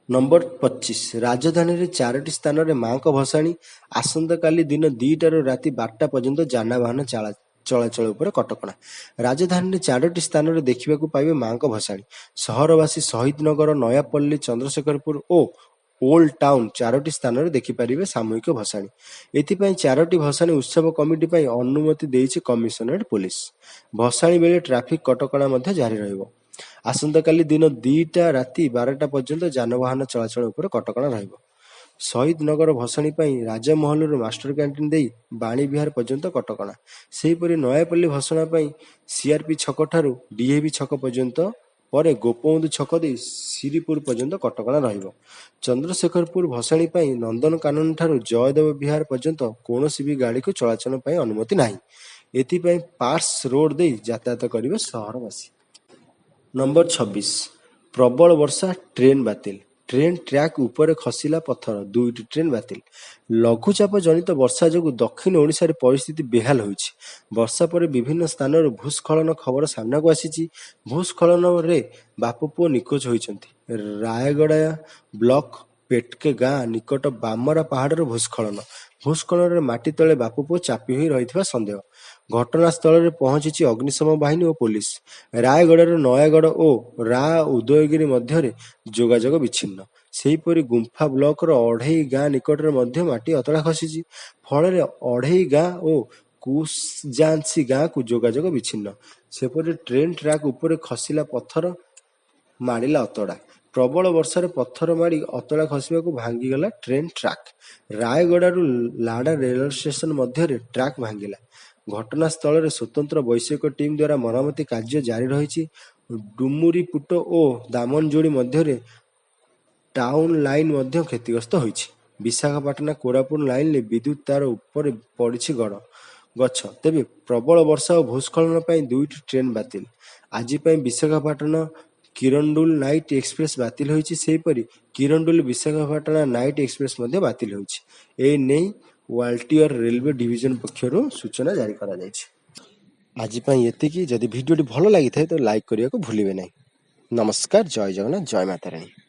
ନମ୍ବର 25, ରାଜଧାନୀରେ ଚାରୋଟି ସ୍ଥାନରେ ମାଙ୍କ ଭସାଣି। ଆସନ୍ତାକାଲି ଦିନ 2ଟାରୁ ରାତି 12ଟା ପର୍ଯ୍ୟନ୍ତ ଯାନବାହନ ଚଳାଚଳ ଉପରେ କଟକଣା। ରାଜଧାନୀରେ ଚାରୋଟି ସ୍ଥାନରେ ଦେଖିବାକୁ ପାଇବେ ମାଙ୍କ ଭସାଣି। ସହରବାସୀ ଶହୀଦନଗର, ନୟାପଲ୍ଲୀ, ଚନ୍ଦ୍ରଶେଖରପୁର ଓ ଓଲ୍ଡ ଟାଉନ ଚାରୋଟି ସ୍ଥାନରେ ଦେଖିପାରିବେ ସାମୂହିକ ଭସାଣି। ଏଥିପାଇଁ ଚାରୋଟି ଭସାଣି ଉତ୍ସବ କମିଟି ପାଇଁ ଅନୁମତି ଦେଇଛି କମିଶନରେଟ୍ ପୋଲିସ। ଭସାଣି ବେଳେ ଟ୍ରାଫିକ କଟକଣା ମଧ୍ୟ ଜାରି ରହିବ। ଆସନ୍ତାକାଲି ଦିନ 2ଟା ରାତି 12ଟା ପର୍ଯ୍ୟନ୍ତ ଯାନବାହନ ଚଳାଚଳ ଉପରେ କଟକଣା ରହିବ। ଶହୀଦନଗର ଭସାଣି ପାଇଁ ରାଜମହଲରୁ ମାଷ୍ଟରକ୍ୟାଣ୍ଟିନ୍ ଦେଇ ବାଣୀବିହାର ପର୍ଯ୍ୟନ୍ତ କଟକଣା। ସେହିପରି ନୟାପଲ୍ଲୀ ଭସାଣି ପାଇଁ ସିଆର୍ପି ଛକଠାରୁ ଡିଏଭି ଛକ ପର୍ଯ୍ୟନ୍ତ, ପରେ ଗୋପବନ୍ଧୁ ଛକ ଦେଇ ଶିରିପୁର ପର୍ଯ୍ୟନ୍ତ କଟକଣା ରହିବ। ଚନ୍ଦ୍ରଶେଖରପୁର ଭସାଣି ପାଇଁ ନନ୍ଦନକାନନଠାରୁ ଜୟଦେବ ବିହାର ପର୍ଯ୍ୟନ୍ତ କୌଣସି ବି ଗାଡ଼ିକୁ ଚଳାଚଳ ପାଇଁ ଅନୁମତି ନାହିଁ। ଏଥିପାଇଁ ପାର୍ସ ରୋଡ୍ ଦେଇ ଯାତାୟାତ କରିବେ ସହରବାସୀ। ନମ୍ବର 26, ପ୍ରବଳ ବର୍ଷା, ଟ୍ରେନ୍ ବାତିଲ। ଟ୍ରେନ୍ ଟ୍ରାକ୍ ଉପରେ ଖସିଲା ପଥର, ଦୁଇଟି ଟ୍ରେନ୍ ବାତିଲ। ଲଘୁଚାପ ଜନିତ ବର୍ଷା ଯୋଗୁଁ ଦକ୍ଷିଣ ଓଡ଼ିଶାରେ ପରିସ୍ଥିତି ବେହାଲ ହୋଇଛି। ବର୍ଷା ପରେ ବିଭିନ୍ନ ସ୍ଥାନରୁ ଭୂସ୍ଖଳନ ଖବର ସାମ୍ନାକୁ ଆସିଛି। ଭୂସ୍ଖଳନରେ ବାପ ପୁଅ ନିଖୋଜ ହୋଇଛନ୍ତି। ରାୟଗଡ଼ା ବ୍ଲକ ପେଟକେ ଗାଁ ନିକଟ ବାମରା ପାହାଡ଼ରୁ ଭୂସ୍ଖଳନ। ଭୂସ୍ଖଳନରେ ମାଟି ତଳେ ବାପ ପୁଅ ଚାପି ହୋଇ ରହିଥିବା ସନ୍ଦେହ। ଘଟଣାସ୍ଥଳରେ ପହଞ୍ଚିଛି ଅଗ୍ନିଶମ ବାହିନୀ ଓ ପୋଲିସ। ରାୟଗଡ଼ାରୁ ନୟାଗଡ଼ ଓ ରା ଉଦୟଗିରି ମଧ୍ୟରେ ଯୋଗାଯୋଗ ବିଚ୍ଛିନ୍ନ। ସେହିପରି ଗୁମ୍ଫା ବ୍ଲକର ଅଢ଼େଇ ଗାଁ ନିକଟରେ ମଧ୍ୟ ମାଟି ଅତଡ଼ା ଖସିଛି। ଫଳରେ ଅଢ଼େଇ ଗାଁ ଓ କୁଶଜାଂଶୀ ଗାଁକୁ ଯୋଗାଯୋଗ ବିଚ୍ଛିନ୍ନ। ସେପଟେ ଟ୍ରେନ୍ ଟ୍ରାକ୍ ଉପରେ ଖସିଲା ପଥର, ମାଡ଼ିଲା ଅତଡ଼ା। ପ୍ରବଳ ବର୍ଷାରେ ପଥର ମାଡ଼ି ଅତଡ଼ା ଖସିବାକୁ ଭାଙ୍ଗିଗଲା ଟ୍ରେନ୍ ଟ୍ରାକ୍। ରାୟଗଡ଼ାରୁ ଲାଡ଼ା ରେଳ ଷ୍ଟେସନ ମଧ୍ୟରେ ଟ୍ରାକ୍ ଭାଙ୍ଗିଲା। ଘଟଣାସ୍ଥଳରେ ସ୍ୱତନ୍ତ୍ର ବୈଷୟିକ ଟିମ୍ ଦ୍ୱାରା ମରାମତି କାର୍ଯ୍ୟ ଜାରି ରହିଛି। ଡୁମୁରିପୁଟ ଓ ଦାମନଯୋଡ଼ି ମଧ୍ୟରେ ଟାଉନ୍ ଲାଇନ୍ ମଧ୍ୟ କ୍ଷତିଗ୍ରସ୍ତ ହୋଇଛି। ବିଶାଖାପାଟଣା କୋରାପୁଟ ଲାଇନରେ ବିଦ୍ୟୁତ୍ ତାର ଉପରେ ପଡ଼ିଛି ଗଛ। ତେବେ ପ୍ରବଳ ବର୍ଷା ଓ ଭୂସ୍ଖଳନ ପାଇଁ ଦୁଇଟି ଟ୍ରେନ୍ ବାତିଲ। ଆଜି ପାଇଁ ବିଶାଖାପାଟଣା କିରଣ୍ଡୁଲ ନାଇଟ୍ ଏକ୍ସପ୍ରେସ୍ ବାତିଲ ହୋଇଛି। ସେହିପରି କିରଣ୍ଡୁଲ ବିଶାଖାପାଟଣା ନାଇଟ୍ ଏକ୍ସପ୍ରେସ୍ ମଧ୍ୟ ବାତିଲ ହୋଇଛି। ଏ ନେଇ ୱାଲ୍ଟିୟର ରେଲୱେ ଡିଭିଜନ ପକ୍ଷରୁ ସୂଚନା ଜାରି କରାଯାଇଛି। ଆଜି ପାଇଁ ଏତିକି। ଯଦି ଭିଡ଼ିଓଟି ଭଲ ଲାଗିଥାଏ ତ ଲାଇକ୍ କରିବାକୁ ଭୁଲିବେ ନାହିଁ। ନମସ୍କାର, ଜୟ ଜଗନ୍ନାଥ, ଜୟ ମା ତାରିଣୀ।